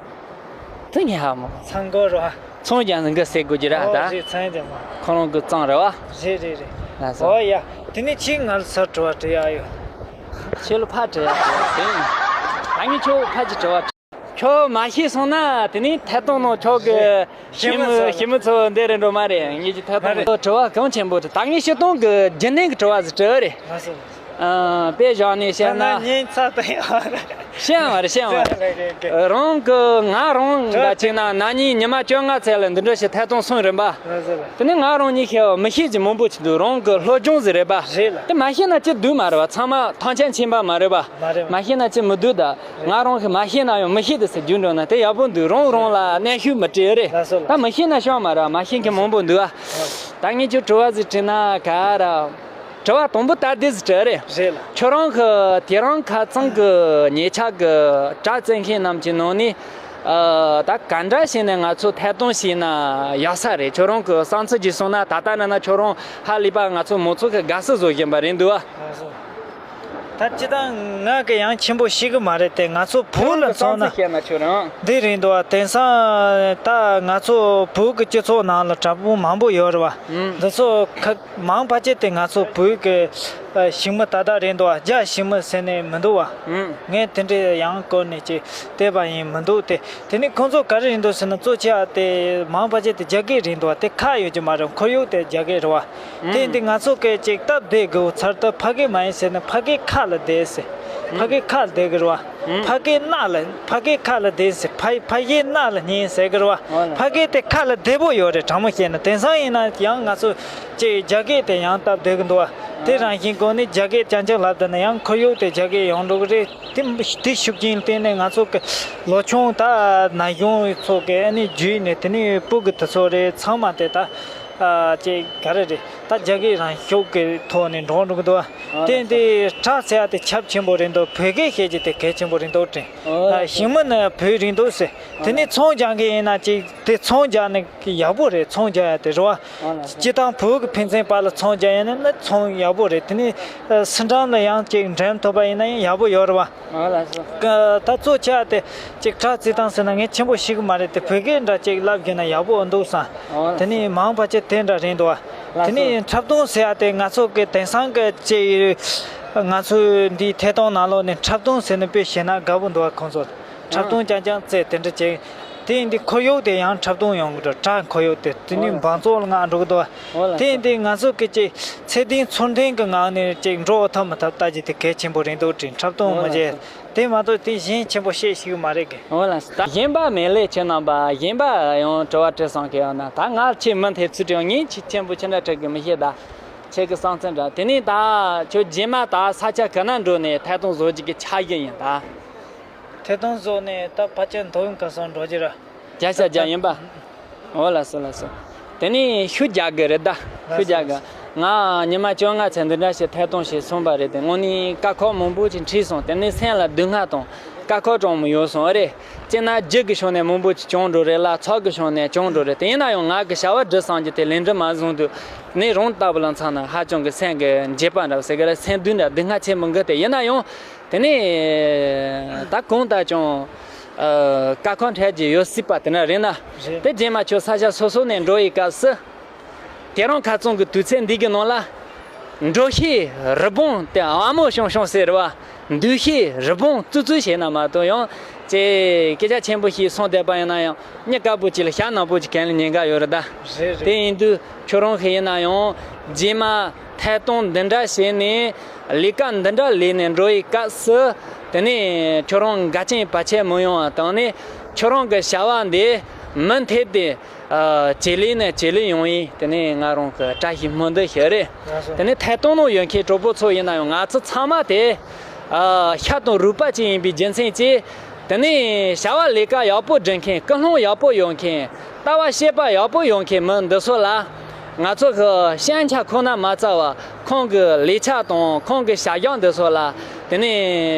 ཚིག་ངས་ཧ་མི་གོ། ཚངས་དབྱངས་རོ། ཚངས་དབྱངས་འགའ་ཟེར་དགོས་ཀྱི་ར། ཨོ་ད་རེད། ཚངས་དབྱངས་མ། ཁོ་རང་གི་རྩོམ་རེད་བ། རེད་རེད་རེད། ལགས་སོ། ཨོ་ཡ། དེ་ནས་ཁྱེད་ང་ལ་ཚར་དྲི་བ་དྲི་ཡག་ཡོད། ཁྱེད་ལ་ཕར་དྲི་ཡག་ཡོད་དེ། ད་ངས་ཁྱོད་ཕར་གྱི་དྲི་བ། ཁྱོད་མ་ཤེས་སོང་ན་དེ་ནས་ཐད་གཏོང་ནང་ཁྱོད་ཀྱི་ཞི་མི་ཞི་མི་ཚོ་འདི་རེད་འགྲོ་མ་རེད། ངེད་ཀྱི་ཐད་གཏོང་མ་རེད། དྲི་བ་གང་ཆེན་པོ་རེད། ད་ངས་སྤྱིར་བཏང་གི་རྒྱུན་ལྡན་གྱི་དྲི་བ་ཟིག་དྲི་རེད། ལགས་སོ། ཨ། དཔེ་བཞག་ནས་བཤད་ན། ད་ན་ཉིན་ཚ་དང་ཡང་། བཤད་མ་རེད། བཤད་མ་རེད། རང་གི་ང་རང་འདྲ་བྱས་ན་ན་ནིང་ཉི་མ་བཅོ་ལྔ་ཚད་ལ་འདི་འདྲ་ཞིག་ཐད་གཏོང་སོང་རེད་པ། ལགས་སོ་ལགས། དེ་ནས་ང་རང་ཉིད་ཤེས་པ་མི་ཤེས་ཀྱི་མང་པོ་ཅིག་འདུག་རང་གི་སློབ་སྦྱོང་ཟིག་རེད་པ། རེད་ལགས། དེ་མ་ཤེས་ན་ཅི་འདུག་མ་རེད་པ། ཚང་མ་ཐང་ཆེན་ཕྱིན་པ་མ་རེད་པ། མ་རེད་པ། མ་ཤེས་ན་ཅི་མི་འདུག་ད་ང་རང་གིས་མ་ཤེས་ན་ཡང་མི་ཤེས་དེ་ཟེར་རྒྱུ་འགྲོ་ན་དེ་ཡག་པོ་འདུག་རང་རང་ལ་གནོན་ཤུགས་མི་སྤྲད་རེད། ལགས་སོ་ལགས། ད་མི་ཤེས་ན་ཤོག་མ་རེད་པ། མ་ཤེས་མཁན་མང་པོ་འདུག་ཨ། ད་ངས་ཁྱོད་དྲི་བ་ཟིག་དྲིས་ན་ག་རེ། དྲི་བ་དང་པོ་ད་འདི་ཟིག་དྲི་རེད། རེད་ལགས། ཁྱོད་རང་གི་དེ་རིང་ཁ་རྩང་གི་ཉེ་ཆར་གི་དྲ་བཙལ་མཁན་རྣམས་ཀྱི་ནང་ནས། ཨ། ད་ག་འདྲ་བྱས་ནས་ང་ཚོ་ཐད་གཏོང་བྱས་ན་ཡག་ས་རེད། ཁྱོད་རང་གི་བསམ་ཚུལ་ཅིག་གསུངས་ན། ད་ལྟ་ན་ན་ཁྱོད་རང་ཧ་ལས་པ་ང་ཚོ་མང་ཚོགས་ཀྱི་དགའ་བསུ་བཟོ་བཞིན་པ་རེད་འདུག་ཨ། ལགས་སོ། ད་སྤྱིར་བཏང་ང་གི་ཡང་ཆེན་པོ་ཤེས་གི་མ་རེད་དེ། ང་ཚོ་བོད་ལ་མཚོན་ན། ཁྱོད་རང་གི་བསམ་ཚུལ་བཤད་ན་ཁྱོད་རང་། འདི་རེད་འདུག་ཨ། དེང་སང་ད་ང་ཚོ་བོད་ཀྱི་སྤྱི་ཚོགས་ནང་ལ་དྲ་འབུ་མང་པོ་ཡོད་རེད་པ། ཨང་། འདི་ཚོ་ཁ་མང་ཕལ་ཆེར་དེ་ང་ཚོ་བོད་ཀྱི་ཞིང་མི་ཏག་ཏག་རེད་འདུག་ཨ། རྒྱ་ཞིང་མི་ཟེར་ནས་མི་འདུག་པ། ཨང་། ངས་དེ་འདྲའི་ཡང་བཀོལ་ནས་ཅིག་བལྟས་པ་ཡིན། མི་འདུག་སྟེ། དེ་ནས་ཁོང་ཚོ་ག་རེ་རེད་འདུག་ཟེར་ན། གཙོ་ཆེ་བ་དེ་མང་ཕལ་ཆེར་དེ་རྒྱ་སྐད་རེད་འདུག་པ། དེ་ཁག་ཡོད་ཀྱི་མ་རེད། ཁོར་ཡུག་དེ་རྒྱ་སྐད་རེད་པ། དེ་ཨང་། འདི་ང་ཚོ་སྐད་ཅིག་སྟབས་བདེ་དགོས་ཚར་ད་ཕ་སྐད་མ་ཡིན་ཟེར་ན་ཕ་སྐད་ཁ་ལ་བདེ་ཟེར། ཨང་། ཕ་སྐད་ཁ་ལ་བདེ་གི་རེད་པ། ཨང་། ཕ་སྐད་རྣ་ལ། ཕ་སྐད་ཁ་ལ་བདེ་ཟེར། ཕ་ཕ་སྐད་རྣ་ལ་སྙན་ཟེར་གི་རེད་པ། ཨོ་ལ། ཕ་སྐད་དེ་ཁ་ལ་བདེ་པོ་ཡོད་རེད། དྲང་མོ་བཤད་ན། དེང་སང་ཡིན་ན་ཡང་ང་ཚོ་ཅིག་རྒྱ་སྐད་དེ་ཡང་སྟབས་བདེ་གི་འདུག་པ། དེ་རང་བཞིན་སྒོ་ནས་རྒྱ་སྐད་རྐྱང་རྐྱང་ལབ་བསྡད་ན་ཡང་ཁོར་ཡུག་དེ་རྒྱ་སྐད་ཡོང་འགྲོ་གི་རེད། དེ་དེ་ཤུགས་རྐྱེན་བརྟེན་ནས་ང་ཚོ་གི་ལོ་ཆུང་ད་ན་གཞོན་ཚོ་གི་ཨ་ནི་བརྒྱུད་ནས་དེ་ནས་སྤུ་གུ་དེ་ཚོ་རེད། ཚང་མ་དེ་ད་ཨ་ཅེ་ག་རེ་རེད། ད་རྒྱ་སྐད་རང་ཤུགས་ཀྱི་ཐོག་ནས་འགྲོ་འགྲོ་གི་འདུག་ཨ། དེ་འདི་སྐྲ་ཟེར་ཡ་དེ་ཁྱབ་ཆེན་པོ་རེད་འདུག་བོད་སྐད་བཤད་རྒྱུ་དེ་གལ་ཆེན་པོ་རེད་འདུག་དྲན། ཞིང་མི་ནི་བོད་རེད་འདུག་ཟེར། དེ་ནས་ཚོང་རྒྱག་མཁན་ཡིན་ན་ཅིག་དེ་ཚོང་རྒྱག་ནི་ཡག་པོ་རེད། ཚོང་རྒྱག་ཡ་དེ་རེད་བ། སྤྱི་བཏང་བོད་ཀྱི་ཕན་ཚུན་བར་ལ་ཚོང་རྒྱག་ཡ་ནི་ནི་ཚོང་ཡག་པོ་རེད། དེ་ནས་སི་ཁྲོན་ལ་ཡང་ཅིག་འགྲེམས་ཐུབ་པ་ཡིན་ན་ཡང་ཡག་པོ་ཡོད་རེད་བ། ད་གཙོ་ཆེ་བ་དེ་ཅིག་སྐྲ་བརྩི་སྟངས་ཟེར་ན་ངས་ཆེན་པོ་ཤེས་གི་མ་རེད། དེ་བོད་སྐད་འདྲ་ཅིག་ལབ་རྒྱུ་ན་ཡག་པོ་འདུག་བསམ། དེ་ནས་མང་བ་ཅིག་དེ་འདྲ་རེད་འདུག་བ། དེ་ནས་འཁྲབ་སྟོན་ཟེར་ཡ་དེ་ང་ཚོ་གི་དེང་སང་གི་ཅིག་ང་ཚོའི་འདིའི་ཐད་གཏོང་ནང་ལོགས་ནས་འཁྲབ་སྟོན་ཟེར་ནས་དཔེ་བཤད་ན་དགའ་པོ་འདུག་བ། ཁོང་ཚོ་འཁྲབ་སྟོན་རྐྱང་རྐྱང་རྩེ་དེ་འདྲ་བྱས། དེ་ཡིན་དུས་ཁོར་ཡུག་དེ་ཡང་འཁྲབ་སྟོན་ཡོང་གི་འགྲོ། སྐྲ་ཁོར་ཡུག་དེ་དེ་ནི་འབངས་ཚོགས་ལ་ང་འགྲོ་གི་འདུག་བ། དེ་ཡིན་དུས་ང་ཚོ་གི་ཅིག་ཚད་ལྡན་ཚུལ་ལྡན་གྱི་ངང་ནས་ཅིག་འགྲོ་ཐུབ་མི་ཐུབ་ལྟ་རྒྱུ་དེ་གལ་ཆེན་པོ་རེད་འདུག་དྲན། འཁྲབ་སྟོན་མི་བྱེད། དེ་མ་གཏོགས་དེ་གཞན་ཆེན་པོ་བཤད་ཤེས་གི་མ་རེད་གི། འོ་ལགས་སོ། ད་གཞན་པ་མེད་ལེ། ཁྱེད་རྣམ་པ་གཞན་པ་ཡང་དྲི་བ་དྲི་སོང་གི་ཡང་ན། ད་ང་ཁྱེད་མི་འཐེབ་ཚུལ་དྲི་བ་ངས་ཁྱེད་ཆེན་པོ་ཅི་འདྲ་དྲི་གི་མི་ཤེས། ད་ཁྱེད་ཀྱི་བསམ་ཚུལ་འདྲ། དེ་ནས་ད་ཁྱོད་རྗེས་མ་ད་ས་ཆ་ག་ན་འགྲོ་ནས་ཐད་གཏོང་བཟོ་རྒྱུ་གི་འཆར་གཞི་ཡིན་ད། ཐད་གཏོང་བཟོ་ནས་ད་ཕལ་ཆེར་མདོ་དབུས་ཁམས་གསུམ་འགྲོ་རྒྱུ་ར། བརྒྱ་ཆ་བརྒྱ་ཡིན་པ། འོ་ལགས་སོ་ལགས་སོ། དེ་ནས་ཤུགས་རྒྱག་གི་རེད་ད། ཤུགས་རྒྱག་གི། ང་ཉི་མ་བཅོ་ལྔ་ཚེ་འདི་འདྲ་ཞིག་ཐད་གཏོང་བྱས་སོང་བ་རེད་དེ། དངོས་གནས་དཀའ་ཁག་མང་པོ་ཅིག་འཕྲད་སོང་། དེ་ནས་སེམས་ལ་སྡུག་བསྔལ་དང་དཀའ་ཁག་གྲང་མོ་ཡོད་སོང་། ཨ་རེད། སྤྱིར་ན་རྒྱུ་གི་ཕྱོགས་ནས་མང་པོ་ཅིག་བྱུང་འགྲོ་རེད་ལ། ཚོགས་གི་ཕྱོགས་ནས་བྱུང་འགྲོ་རེད་དེ། ཡིན་ན་ཡང་ང་གི་བྱ་བ་སྒྲུབ་བསམ་རྒྱུ་དེ་ལས་འགྲུབ་མ་བཟུང་དུས་ནས་རང་ལྟ་བུ་ལ་མཚོན་ན་ཧ་ཅང་གི་སེམས་ཀྱི་འགྱོད་པ་འདྲ་བོ་ཟེར་གི་རེད། སེམས་སྡུག་འདྲ་སྡུག་བསྔལ་ཆེན་པོ་འགི་སྟེ། ཡིན་ན་ཡང་དེ་ནས་ད་གང་ལྟར་ཀྱང་ཨ་དཀའ་ཁག་འཕྲད་ཀྱི་ཡོད་སྲིད་པ་དེ་འདྲ་རེད་ན། རེད། དེ་རྗེས་མ་ཁྱོད་ས་ཆ་སོ་སོ་ནས་འགྲོ་ཡི་སྐབས་སུ། དེ་རིང་ཁ་རྩང་གི་དུས་ཚོད་འདི་གི་ནང་ལ། འགྲོ་ཤེས་རི་བོང་དེ་ཨ་མོ་ཤོང་ཤོང་ཟེར་བ། འདུག་ཤེས་རི་བོང་ཙུ་ཙུ་བྱས་ན་མ་གཏོགས། ཡང་ཅེ་སྐད་ཆ་ཆེན་པོ་ཞིག་གསུངས་བསྡད་པ་ཡིན་ན་ཡང་མྱི་དཀར་པོ་ཅིག་ལ་ཞྭ་ནག་པོ་ཅིག་གྱོན་ལ་ཉེན་ཁ་ཡོད་རེད་ད། རེད་རེད། དེ་ཡིན་དུས་ཁྱོད་རང་གི་ཡིན་ན་ཡང་རྗེས་མ་ཐད་གཏོང་འདི་འདྲ་བྱས་ནས་ལས་ཀ་འདི་འདྲ་ལས་ནས་འགྲོ་ཡི་སྐབས་སུ། དེ་ནས་ཁྱོད་རང་འགལ་རྐྱེན་བར་ཆད་མི་ཡོང་བ་དང་ནས། ཁྱོད་རང་གི་བྱ་བ་འདི་མུ་མཐུད་དེ། ཨ་ཇེ་ལེགས་ནས་ཇེ་ལེགས་ཡོང་ཡིན། དེ་ནས་ང་རང་གི་བཀྲ་ཤིས་སྨོན་འདུན་ཞུ་རེད། ལགས་སོ། དེ་ནས་ཐད་གཏོང་ནང་ཡོད་མཁན་གྲོགས་པོ་ཚོ་ཡིན་ན་ཡང་ང་ཚོ་ཚང་མ་དེ་ཨ་ཤ་དང་རུས་པ་གཅིག་ཡིན་པའི་རྒྱུ་མཚན་གྱིས། དེ་ནས་བྱ་བ་ལས་ཀ་ཡག་པོ་སྒྲུབ་མཁན། ཀུན་སློང་ཡག་པོ་ཡོད་མཁན། ལྟ་བ་བྱེད་པ་ཡག་པོ་ཡོད་མཁན་མི་འདི་ཚོ་ལ། ང་ཚོ་གི་ཞན་ཆ་ཁོ་ན་མ་རྩ་བ། ཁོང་གི་ལས་ཆ་དང་ཁོང་གི་བྱ་གཞག་འདི་ཚོ་ལ། དེ་ནས་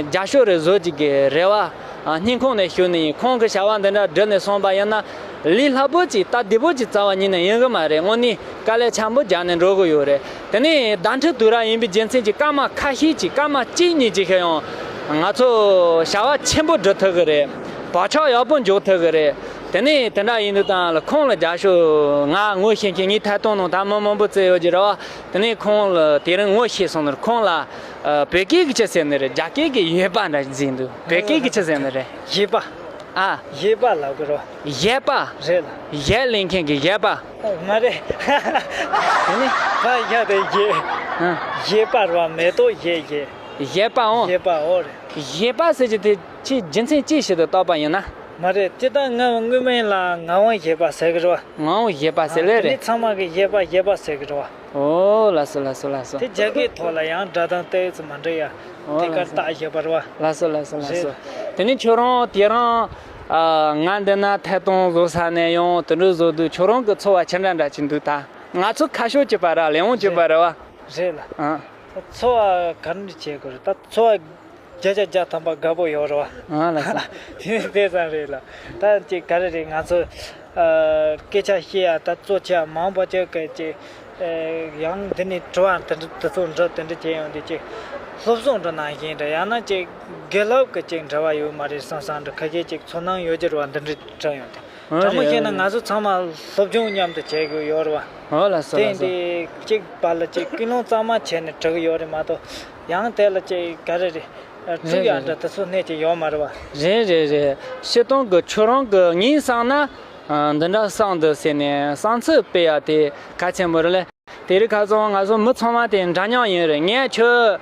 རྒྱབ་སྐྱོར་རེ་བཟོ་རྒྱུ་གི་རེ་བ། ཨ་སྙིང་ཁོང་ནས་ཞུ་ནི་ཡིན། ཁོང་གི་བྱ་བ་འདི་འདྲ་བསྒྲུབས་ནས་སོང་བ་ཡིན་ན། ལས་སླ་པོ་ཅིག་སྟབས་བདེ་པོ་ཅིག་རྩ་བ་ཉིད་ནས་ཡིན་གི་མ་རེད། དངོས་གནས་དཀའ་ལས་ཆེན་པོ་རྒྱག་ནས་འགྲོ་གི་ཡོད་རེད། དེ་ནས་བརྡ་འཕྲིན་དུས་རབས་ཡིན་པའི་རྒྱུ་མཚན་གྱིས་སྐར་མ་ཁ་ཤས་ཅིག་སྐར་མ་གཅིག་གཉིས་ཅིག་ཤི་ཡང་ང་ཚོ་བྱ་བ་ཆེན་པོ་སྒྲུབ་ཐུབ་གི་རེད། བག་ཆགས་ཡག་པོ་འཇོག་ཐུབ་གི་རེད། དེ་ནས་དེ་འདྲ་ཡིན་དུས་ད་ལ་ཁོང་ལ་རྒྱབ་སྐྱོར་ང་ངོ་ཤེས་མཁན། ངའི་ཐད་གཏོང་ནང་ད་མི་མང་པོ་བཙལ་ཡོད་ཀྱི་རེད་བ། དེ་ནས་ཁོང་ལ་དེ་རིང་ངོ་ཤེས་སོང་ནས་ཁོང་ལ། ཨ་བོད་སྐད་ཀྱི་ཅི་ཟེར་ནི་རེད། རྒྱ་སྐད་ཀྱི་ཡོད་པ་འདྲ་ཟིན་འདུག་བོད་སྐད་ཀྱི་ཅི་ཟེར་ནི་རེད། ཡས་པ། ཨ། ཡས་པ་ལབ་གི་རོ། ཡས་པ། རེད་ལ། ཡས་ལེན་མཁན་གྱི་ཡས་པ། ཨོ་མ་རེད། དེ་ནི། ཕ་ཡ་དེ་ཡས། ཨ། ཡས་པ་རེད་བ། མེ་ཏོག་ཡས་ཡས། ཡས་པ་འོ། ཡས་པ་འོ་རེད། ཡས་པ་ཟེར་གྱི་དེ་ཁྱེད་རྒྱུ་མཚན་ཅི་ཞིག་ཏུ་བཏགས་པ་ཡིན་ན། མ་རེད། སྤྱིར་བཏང་ང་དངོས་མིང་ལ་ངག་དབང་ཡས་པ་ཟེར་གི་རེད་བ། ངག་དབང་ཡས་པ་ཟེར་ལེ་རེད། དེ་ནི་ཚང་མ་གི་ཡས་པ་ཡས་པ་ཟེར་གི་རེད་བ། ཨོ་ལགས་སོ་ལགས་སོ་ལགས་སོ། དེ་རྒྱ་སྐད་ཐོག་ལ་ཡང་སྒྲ་གདངས་ཏོག་ཙམ་མ་འདྲ་ཡ། ཨོ་དེ་གར་ལགས་སོ། བཏགས་ཡོད་པ་རེད་བ། ལགས་སོ་ལགས་སོ་ལགས་སོ། རེད། དེ་ནས་ཁྱོད་རང་དེ་རིང་ཨ་ང་འདི་ན་ཐད་གཏོང་བཟོ་ས་ནས་ཡང་དེ་འདྲ་བཟོ་དུས་ཁྱོད་རང་གི་ཚོར་བ་ཅི་འདྲ་འདྲ་ཅིག་འདུག་ད་ང་ཚོ་ཁ་ཕྱོགས་གཅིག་པ་ར་ལས་དབང་གཅིག་པ་རེད་བ། རེད་ལ། ཨ། ཚོར་བ་ག་འདྲ་བྱེད་དགོས་རེད། ད་ཚོར་བ་བརྒྱ་ཆ་བརྒྱ་ཐམ་པ་དགའ་པོ་ཡོད་རེད་བ། ཨ་ལགས་སོ། དེ་ནི་དེ་ཙམ་རེད་ལ། ད་ཅིག་ག་རེ་རེད། ང་ཚོ་ཨ་སྐད་ཆ་བཤད་ཡ་ད་གཙོ་ཆེ་བ་མང་པོ་ཅིག་གི་ཅིག་ཨ་ཡང་འདི་ནས་དྲི་བ་དེ་འདྲ་དེ་ཚོ་འདྲི་དེ་འདྲ་བྱས་ཡོང་དུས་ཅིག་སློབ་སྦྱོང་འདྲ་ནང་བཞིན་འདྲ། ཡང་ན་ཅིག་དགེ་སློབ་ཀྱི་ཅིག་འབྲེལ་བ་ཡོད་མ་རེད་བསམ་བསམ་འདྲ། ཁ་ཤས་ཅིག་ཚོར་སྣང་ཡོད་ཀྱི་རེད་བ། འདི་འདྲ་དྲན་ཡོང་དུས། ཨ་དྲང་མོ་བཤད་ན་ང་ཚོ་ཚང་མ་སློབ་སྦྱོང་མཉམ་དུ་བྱེད་དགོས་ཡོད་རེད་བ། ཨོ་ལགས་སོ་དེ་ལགས་སོ། འདི་གཅིག་བར་ལ་གཅིག་ཀུན་སློང་གཙང་མ་བྱས་ནས་འགྲོ་གི་ཡོད་རེད་མ་གཏོགས། ཡང་དེ་ལ་གཅིག་ག་རེ་རེད། རྩུབ་ཡ་འདྲ་དེ་ཚོ་སྣེ་གཅིག་ཡོད་མ་རེད་བ། རེད་རེད་རེད། སྤྱིར་བཏང་གི་ཁྱོད་རང་གི་ངས་བསམ་ན། ཨ་འདི་འདྲ་བསམ་འདུག་ཟེར་ནས་བསམ་ཚུལ་སྤེལ་ཡ་དེ་གལ་ཆེན་པོ་རེད་ལེ། དེ་རིང་ཁ་སང་ང་ཚོ་མི་ཚང་མ་དེ་འདྲ་མཉམ་ཡིན་རེད། ངས་ཁྱོད་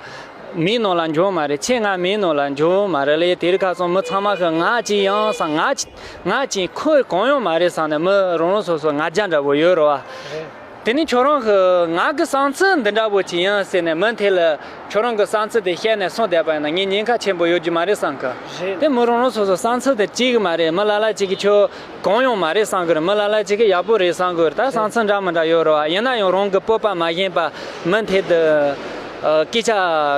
མིའི་ནང་ལ་འཇུག་མ་རེད། ཁྱེད་ང་མིའི་ནང་ལ་འཇུག་མ་རེད་ལེ། དེ་རིང་ཁ་སང་མི་ཚང་མ་གི་ང་གཅིག་ཡིན་བསམ། ང་གཅིག་ང་གཅིག་ཁོ་གང་ཡང་མ་རེད་བསམ་ནས་མི་རང་རང་སོ་སོ་ང་རྒྱལ་འདྲ་པོ་ཡོད་རེད་བ། རེད། དེ་ནས་ཁྱོད་རང་གི་ང་གི་བསམ་ཚུལ་འདི་འདྲ་པོ་ཅིག་ཡིན་ཟེར་ནས་མུ་མཐུད་ལ་ཁྱོད་རང་གི་བསམ་ཚུལ་དེ་བཤད་ནས་སོང་བསྡད་པ་ཡིན་ན་ངས་ཉེན་ཁ་ཆེན་པོ་ཡོད་རྒྱུ་མ་རེད་བསམ་གི། རེད། དེ་མི་རང་རང་སོ་སོ་བསམ་ཚུལ་དེ་གཅིག་གི་མ་རེད། མི་ལ་ལ་ཅིག་གིས་ཁྱོད་གང་ཡོང་མ་རེད་བསམ་གི་རེད། མི་ལ་ལ་ཅིག་གིས་ཡག་པོ་རེད་བསམ་གི་རེད། ད་བསམ་ཚུལ་འདྲ་མི་འདྲ་ཡོད་རེད་བ། ཡིན་ན་ཡང་རང་གི་སྤོབས་པ་མ་ཞན་པ་མུ་མཐུད་དུ་ཨ་སྐད་ཆ་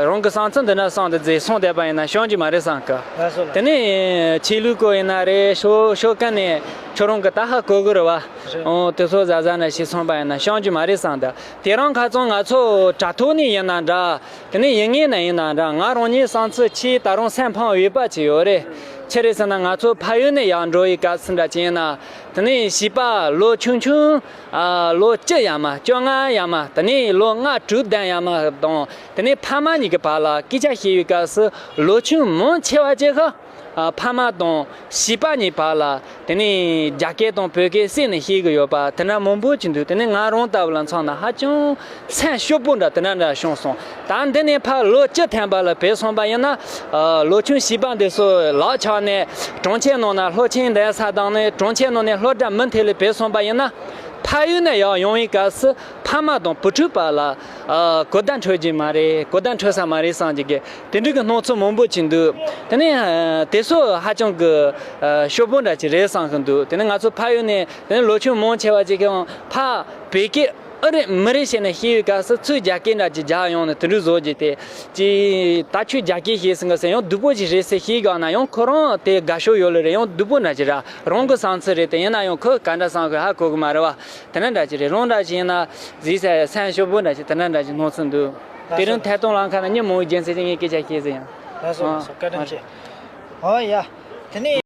རང་གི་བསམ་ཚུལ་འདི་འདྲ་བསམ་དུ་བརྗེད་སོང་བསྡད་པ་ཡིན་ན་བྱང་རྒྱུ་མ་རེད་བསམ་གི། ལགས་སོ་ལགས། དེ་ནས་ཆོས་ལུགས་སྐོར་ཡིན་ན་རེད། ཤོ་ཤོ་ཀན་ནས་ཁྱོད་རང་གི་ད་ཧ་གོ་གི་རེད་བ། རེད། ཨོ་དེ་ཚོ་གཟའ་གཟའ་ན་ཞིག་སོང་པ་ཡིན་ན་བྱང་རྒྱུ་མ་རེད་བསམ་གི། དེ་རིང་ཁ་སང་ང་ཚོ་དྲ་ཐོག་ནས་ཡིན་ན་འདྲ། དེ་ནས་ཡིན་ངེས་ན་ཡིན་ན་འདྲ། ང་རང་ཉིད་བསམ་ཚུལ་ཆེས་ད་རུང་སེམས་ཕམ་ཡོད་པ་ཅིག་ཡོད་རེད། ཅི་རེད་ཟེར་ན་ང་ཚོ་ཕ་ཡུལ་ནས་ཡར་འགྲོ་བའི་སྐབས་སུ་འདྲ་ཅིག་ཡིན་ན། དེ་ནས་བྱིས་པ་ལོ་ཆུང་ཆུང་ཨ་ལོ་བཅུ་ཡར་མར་བཅོ་ལྔ་ཡར་མར། དེ་ནས་ལོ་ལྔ་དྲུག་ལྡན་ཡར་མར་དང་། དེ་ནས་ཕ་མ་གཉིས་ཀྱི་བར་ལ་སྐད་ཆ་བཤད་པའི་སྐབས་སུ་ལོ་ཆུང་མང་ཆེ་བ་ཅིག་གིས་ཨ་ཕ་མ་དང་བྱིས་པ་གཉིས་བར་ལ་དེ་ནས་རྒྱ་སྐད་དང་བོད་སྐད་བསྲེས་ནས་བཤད་གི་ཡོད་པ་དེ་འདྲ་མང་པོ་ཅིག་འདུག། དེ་ནས་ང་རང་ལྟ་བུ་ལ་མཚོན་ན་ཧ་ཅང་སེམས་སྐྱོ་པོ་འདྲ་དེ་འདྲ་འདྲ་བྱུང་སོང་། ད་འདི་ནས་ཕར་ལོ་བཅུ་ཐམ་པ་ལ་བུད་སོང་པ་ཡིན་ན། ཨ་ལོ་ཆུང་བྱིས་པ་འདི་ཚོ་ལག་ཆགས་ནས་གྲོང་ཁྱེར་ནང་ན་སློབ་ཆེན་འདོན་ས་དང་ནས་གྲོང་ཁྱེར་ནང་ནས་སློབ་གྲྭ་མུ་མཐུད་ལ་བུད་སོང་པ་ཡིན་ན། ཕ་ཡུལ་ནས་ཡར་ཡོང་བའི་སྐབས་སུ་ཕ་མ་དང་བུ་ཕྲུག་བར་ལ་ཨ་གོ་བརྡ་འཕྲོད་ཀྱི་མ་རེད། གོ་བརྡ་འཕྲོད་ས་མ་རེད་བསམ་གྱི་གི་དེ་འདྲ་གི་སྣང་ཚུལ་མང་པོ་ཅིག་འདུག། དེ་ནས་ཨ་དེ་ཚོ་ཧ་ཅང་གི་ཨ་ཤོབ་བུ་འདྲ་ཅིག་རེད་བསམ་གི་འདུག། དེ་ནས་ང་ཚོ་ཕ་ཡུལ་ནས་དེ་ནས་ལོ་ཆུང་མང་ཆེ་བ་ཅིག་གིས་ཕར་བོད་སྐད་ཨེ་རེད་མི་རེད་བྱས་ནས་བཤད་པའི་སྐབས་སུ་ཚུར་རྒྱ་སྐད་འདྲ་ཅིག་རྒྱག་ཡོང་ནས་དེ་འདྲ་བཟོ་རྒྱུ་དེ་ཅིག་ད་ཁྱོད་རྒྱ་སྐད་ཤེས་སོང་གི་ཟེར་ཡང་སྡུག་པོ་ཅིག་རེད་ཟེར་བཤད་དགོས་ན་ཡང་ཁོ་རང་དེ་དགའ་ཤོས་ཡོད་ལེ་རེད། ཡང་སྡུག་པོ་འདྲ་ཅིག་ར་རང་གི་བསམ་ཚུལ་རེད། དེ་ཡིན་ན་ཡང་ཁོས་ག་འདྲ་བསམ་གི་ཧ་གོ་གི་མ་རེད་བ། དེ་འདྲ་འདྲ་ཅིག་རེད། རང་འདྲ་ཅིག་ཡིན་ན་གཟིགས་ས་སེམས་ཤོབ་བུ་འདྲ་ཅིག་དེ་འདྲ་འདྲ་ཅིག་སྣང་ཚུལ་འདུག། དེ་རིང་ཐད་གཏོང་ལམ་ཁ་ན་མི་མང་པོ་རྒྱན་ཚད་ཅིག་ངས་སྐད་ཆ་བཤད་ཟིན་ཡང་། ལགས་སོ་ལགས་སོ། བཀའ་དྲིན་ཆེ། ཨོ་ཡ། དེ་ནས།